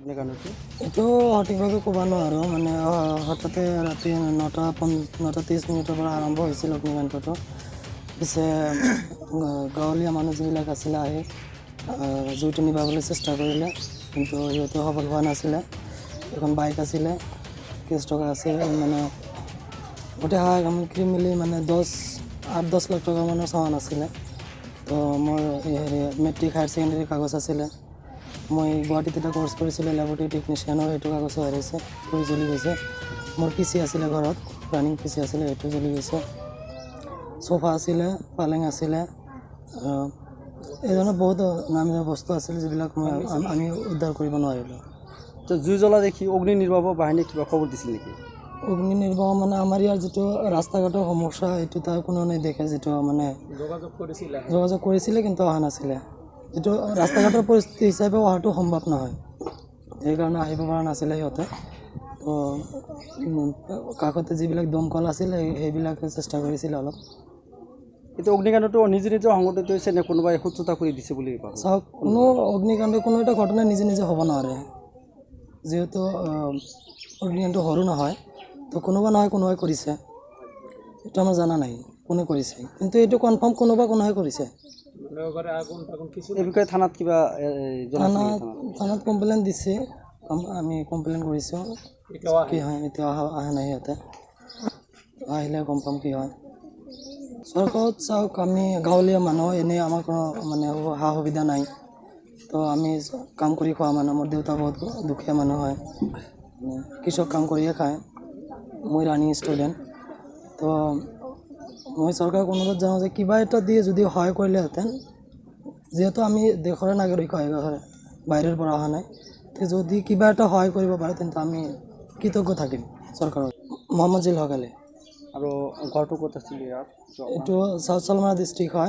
অগ্নিকাণ্ডটো? এইটো সঠিকভাৱে ক'ব নোৱাৰোঁ। মানে হঠাতে ৰাতি 9:30 মিনিটৰ পৰা আৰম্ভ হৈছিল অগ্নিকাণ্ডটো। পিছে গাঁৱলীয়া মানুহ যিবিলাক আছিলে, আহি জুইটো নিভাবলৈ চেষ্টা কৰিলে, কিন্তু সিহঁতে সফল হোৱা নাছিলে। এখন বাইক আছিলে, কেছ টকা আছিল, মানে গোটেই সা সামগ্ৰী মিলি মানে 8-10 লাখ টকামানৰ চামান আছিলে। তো মোৰ এই হেৰি মেট্ৰিক, হায়াৰ ছেকেণ্ডেৰী কাগজ আছিলে। মই গুৱাহাটীত এটা কৰ্চ কৰিছিলোঁ লেবৰেটৰী টেকনিচিয়ানৰ, সেইটো কাগজো হেৰাইছে, পুৰি জ্বলি গৈছে। মোৰ পিচি আছিলে ঘৰত, ৰানিং পিচি আছিলে, সেইটো জ্বলি গৈছে। চোফা আছিলে, পালেং আছিলে, এই ধৰণৰ বহুত নামি দামী বস্তু আছিল, যিবিলাক মই আমি উদ্ধাৰ কৰিব নোৱাৰিলোঁ। তো জুই জ্বলা দেখি অগ্নি নিৰ্বাপক বাহিনীয়ে কিবা খবৰ দিছিল নেকি? অগ্নি নিৰ্বাপক মানে আমাৰ ইয়াৰ যিটো ৰাস্তা ঘাটৰ সমস্যা, এইটো তাৰ কোনেও নেদেখে। যিটো মানে যোগাযোগ কৰিছিলে, কিন্তু অহা নাছিলে। যিটো ৰাস্তা ঘাটৰ পৰিস্থিতি হিচাপে অহাটো সম্ভৱ নহয়, সেইকাৰণে আহিব পৰা নাছিলে সিহঁতে। তো কাষতে যিবিলাক দমকল আছিল, সেইবিলাকে চেষ্টা কৰিছিলে অলপ। এইটো অগ্নিকাণ্ডটো নিজে নিজে সংঘটিত হৈছে নে কোনোবাই সূত্ৰতা কৰি দিছে বুলি ভাবে? চাওক, কোনো অগ্নিকাণ্ড, কোনো এটা ঘটনা নিজে নিজে হ'ব নোৱাৰে। যিহেতু অগ্নিকাণ্ড সৰু নহয়, তো কোনোবা নহয় কোনোবাই কৰিছে। এইটো আমাৰ জানা নাই কোনে কৰিছে, কিন্তু এইটো কনফাৰ্ম কোনোবা কোনোবাই কৰিছে। এই বিষয়ে থানাত কিবা জনাইছে নেকি? থানাত? থানাত? থানাত কমপ্লেইন দিছে। আমি কমপ্লেইন কৰিছোঁ। কি হয় এতিয়া, অহা অহা নাই সিহঁতে। আহিলে গম পাম কি হয়। চৰকাৰত চাওক, আমি গাঁৱলীয়া মানুহ, এনেই আমাৰ কোনো মানে সা সুবিধা নাই। তো আমি কাম কৰি খোৱা মানুহ। মোৰ দেউতা বহুত দুখীয়া মানুহ হয়, মানে কৃষক কাম কৰিয়ে খায়। মই ৰানিং ষ্টুডেণ্ট। তো মই চৰকাৰক অনুৰোধ জনাওঁ যে কিবা এটা দিয়ে যদি সহায় কৰিলেহেঁতেন। যিহেতু আমি দেশৰে নাগৰিক হয়, বাহিৰৰ পৰা অহা নাই। তো যদি কিবা এটা সহায় কৰিব পাৰে, তেন্তে আমি কৃতজ্ঞ থাকিম চৰকাৰৰ। মহম্মদ জিল হক আলী। আৰু ঘৰটো ক'ত আছিল ইয়াত? এইটো চাউথ চালমাৰা ডিষ্ট্ৰিক্ট হয়।